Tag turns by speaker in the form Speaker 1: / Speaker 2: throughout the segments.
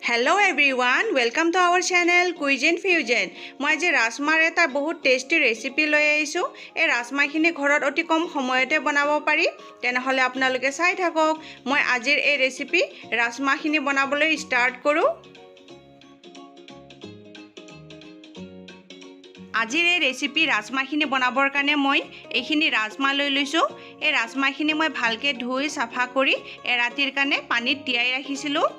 Speaker 1: Hello everyone, welcome to our channel Cuisine Fusion. মই আজি ৰাজমাৰ এটা বহুত টেষ্টি ৰেচিপি লৈ আহিছোঁ। এই ৰাজমাখিনি ঘৰত অতি কম সময়তে বনাব পাৰি। তেনেহ'লে আপোনালোকে চাই থাকক। মই আজিৰ এই ৰেচিপি ৰাজমাখিনি বনাবলৈ ষ্টাৰ্ট কৰোঁ। আজিৰ এই ৰেচিপি ৰাজমাখিনি বনাবৰ কাৰণে মই এইখিনি ৰাজমা লৈ লৈছোঁ। এই ৰাজমাখিনি মই ভালকৈ ধুই চাফা কৰি এৰাতিৰ কাৰণে পানীত তিয়াই ৰাখিছিলোঁ।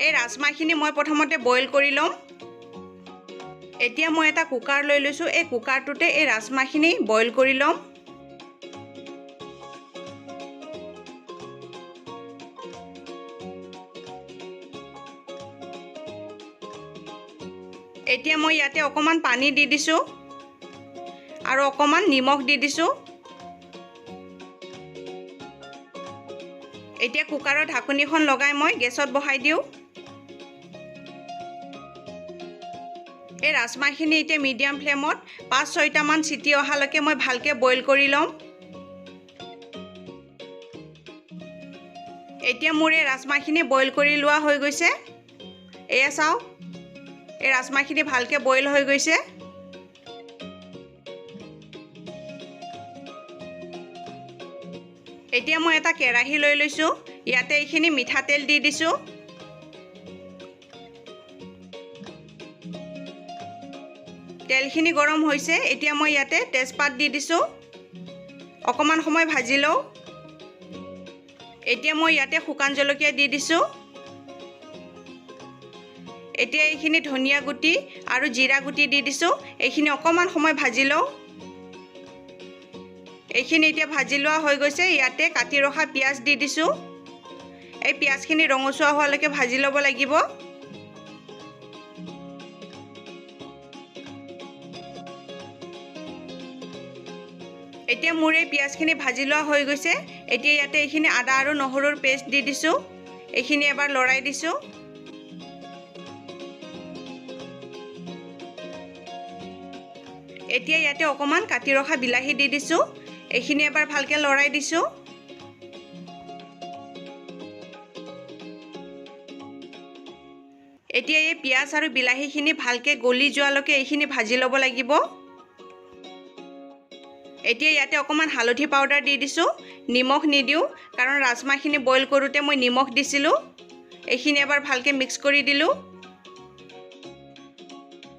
Speaker 1: এই ৰাজমাখিনি মই প্ৰথমতে বইল কৰি ল'ম। এতিয়া মই এটা কুকাৰ লৈ লৈছোঁ। এই কুকাৰটোতে এই ৰাজমাখিনি বইল কৰি ল'ম। এতিয়া মই ইয়াতে অকণমান পানী দি দিছোঁ আৰু অকণমান নিমখ দি দিছোঁ। এতিয়া কুকাৰৰ ঢাকনিখন লগাই মই গেছত বহাই দিওঁ। এই ৰাজমাখিনি এতিয়া মিডিয়াম ফ্লেমত 5-6টামান চিটি অহালৈকে মই ভালকৈ বইল কৰি ল'ম। এতিয়া মোৰ এই ৰাজমাখিনি বইল কৰি লোৱা হৈ গৈছে। এয়া চাওক, এই ৰাজমাখিনি ভালকৈ বইল হৈ গৈছে। এতিয়া মই এটা কেৰাহী লৈ লৈছোঁ। ইয়াতে এইখিনি মিঠাতেল দি দিছোঁ। তেলখিনি গৰম হৈছে। এতিয়া মই ইয়াতে তেজপাত দি দিছোঁ। অকণমান সময় ভাজি লওঁ। এতিয়া মই ইয়াতে শুকান জলকীয়া দি দিছোঁ। এতিয়া এইখিনি ধনিয়া গুটি আৰু জিৰা গুটি দি দিছোঁ। এইখিনি অকণমান সময় ভাজি লওঁ। এইখিনি এতিয়া ভাজি লোৱা হৈ গৈছে। ইয়াতে কাটি ৰখা পিঁয়াজ দি দিছোঁ। এই পিঁয়াজখিনি ৰঙচুৱা হোৱালৈকে ভাজি ল'ব লাগিব। এতিয়া মোৰ এই পিঁয়াজখিনি ভাজি লোৱা হৈ গৈছে। এতিয়া ইয়াতে এইখিনি আদা আৰু নহৰুৰ পেষ্ট দি দিছোঁ। এইখিনি এবাৰ লৰাই দিছোঁ। এতিয়া ইয়াতে অকণমান কাটি ৰখা বিলাহী দি দিছোঁ। এইখিনি এবাৰ ভালকৈ লৰাই দিছোঁ। এতিয়া এই পিঁয়াজ আৰু বিলাহীখিনি ভালকৈ গলি যোৱালৈকে এইখিনি ভাজি ল'ব লাগিব। এতিয়া ইয়াতে অকণমান হালধি পাউডাৰ দি দিছোঁ। নিমখ নিদিওঁ, কাৰণ ৰাজমাখিনি বইল কৰোঁতে মই নিমখ দিছিলোঁ। এইখিনি এবাৰ ভালকৈ মিক্স কৰি দিলোঁ।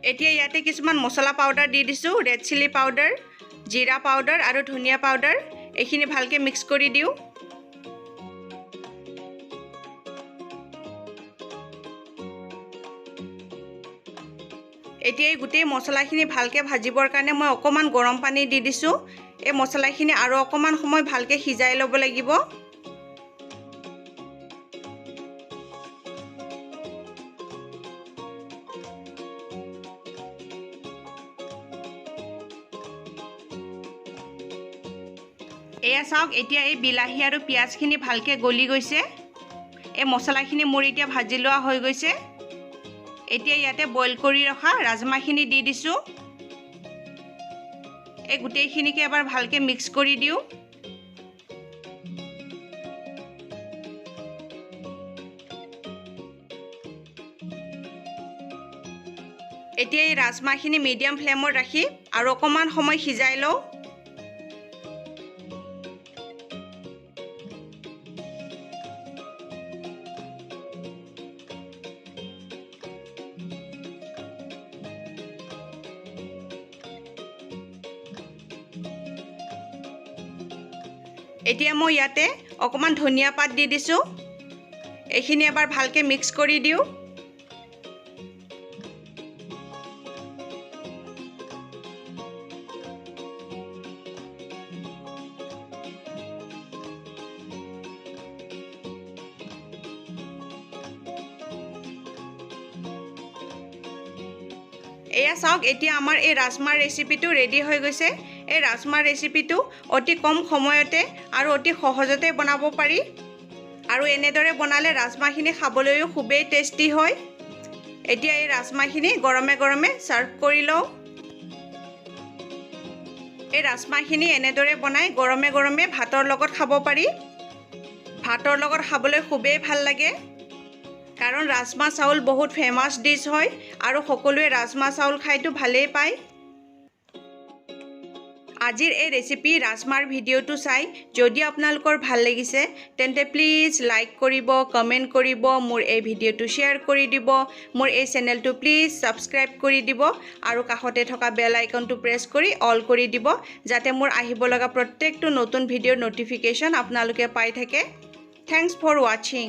Speaker 1: এতিয়া ইয়াতে কিছুমান মছলা পাউডাৰ দি দিছোঁ। ৰেড চিলি পাউডাৰ, জিৰা পাউডাৰ আৰু ধনিয়া পাউডাৰ। এইখিনি ভালকৈ মিক্স কৰি দিওঁ। এতিয়া এই গোটেই মছলাখিনি ভালকৈ ভাজিবৰ কাৰণে মই অকণমান গৰম পানী দি দিছোঁ। এই মছলাখিনি আৰু অকণমান সময় ভালকৈ সিজাই ল'ব লাগিব। এয়া চাওক, এতিয়া এই বিলাহী আৰু পিঁয়াজখিনি ভালকৈ গলি গৈছে। এই মছলাখিনি মোৰ এতিয়া ভাজি লোৱা হৈ গৈছে। এতিয়া ইয়াতে বইল কৰি ৰখা ৰাজমাখিনি দি দিছোঁ। এই গোটেইখিনিকে এবাৰ ভালকৈ মিক্স কৰি দিওঁ। এতিয়া এই ৰাজমাখিনি মিডিয়াম ফ্লেমত ৰাখি আৰু অকণমান সময় সিজাই লওঁ। এতিয়া মই ইয়াতে অকণমান ধনিয়া পাত দি দিছোঁ। এইখিনি এবাৰ ভালকৈ মিক্স কৰি দিওঁ। এয়া চাওক, এতিয়া আমাৰ এই ৰাজমাৰ ৰেচিপিটো ৰেডি হৈ গৈছে। এই ৰাজমাৰ ৰেচিপিটো অতি কম সময়তে আৰু অতি সহজতে বনাব পাৰি আৰু এনেদৰে বনালে ৰাজমাখিনি খাবলৈও খুবেই টেষ্টি হয়। এতিয়া এই ৰাজমাখিনি গৰমে গৰমে ছাৰ্ভ কৰি লওঁ। এই ৰাজমাখিনি এনেদৰে বনাই গৰমে গৰমে ভাতৰ লগত খাব পাৰি। ভাতৰ লগত খাবলৈ খুবেই ভাল লাগে, কাৰণ ৰাজমা চাউল বহুত ফেমাছ ডিছ হয় আৰু সকলোৱে ৰাজমা চাউল খাইতো ভালেই পায়। আজিৰ এই ৰেচিপি ৰাজমাৰ ভিডিঅ'টো চাই যদি আপোনালোকৰ ভাল লাগিছে তেন্তে প্লিজ লাইক কৰিব, কমেণ্ট কৰিব, মোৰ এই ভিডিঅ'টো শ্বেয়াৰ কৰি দিব, মোৰ এই চেনেলটো প্লিজ ছাবস্ক্ৰাইব কৰি দিব আৰু কাষতে থকা বেল আইকনটো প্ৰেছ কৰি অল কৰি দিব, যাতে মোৰ আহিব লগা প্ৰত্যেকটো নতুন ভিডিঅ'ৰ ন'টিফিকেশ্যন আপোনালোকে পাই থাকে। Thanks for ৱাচিং।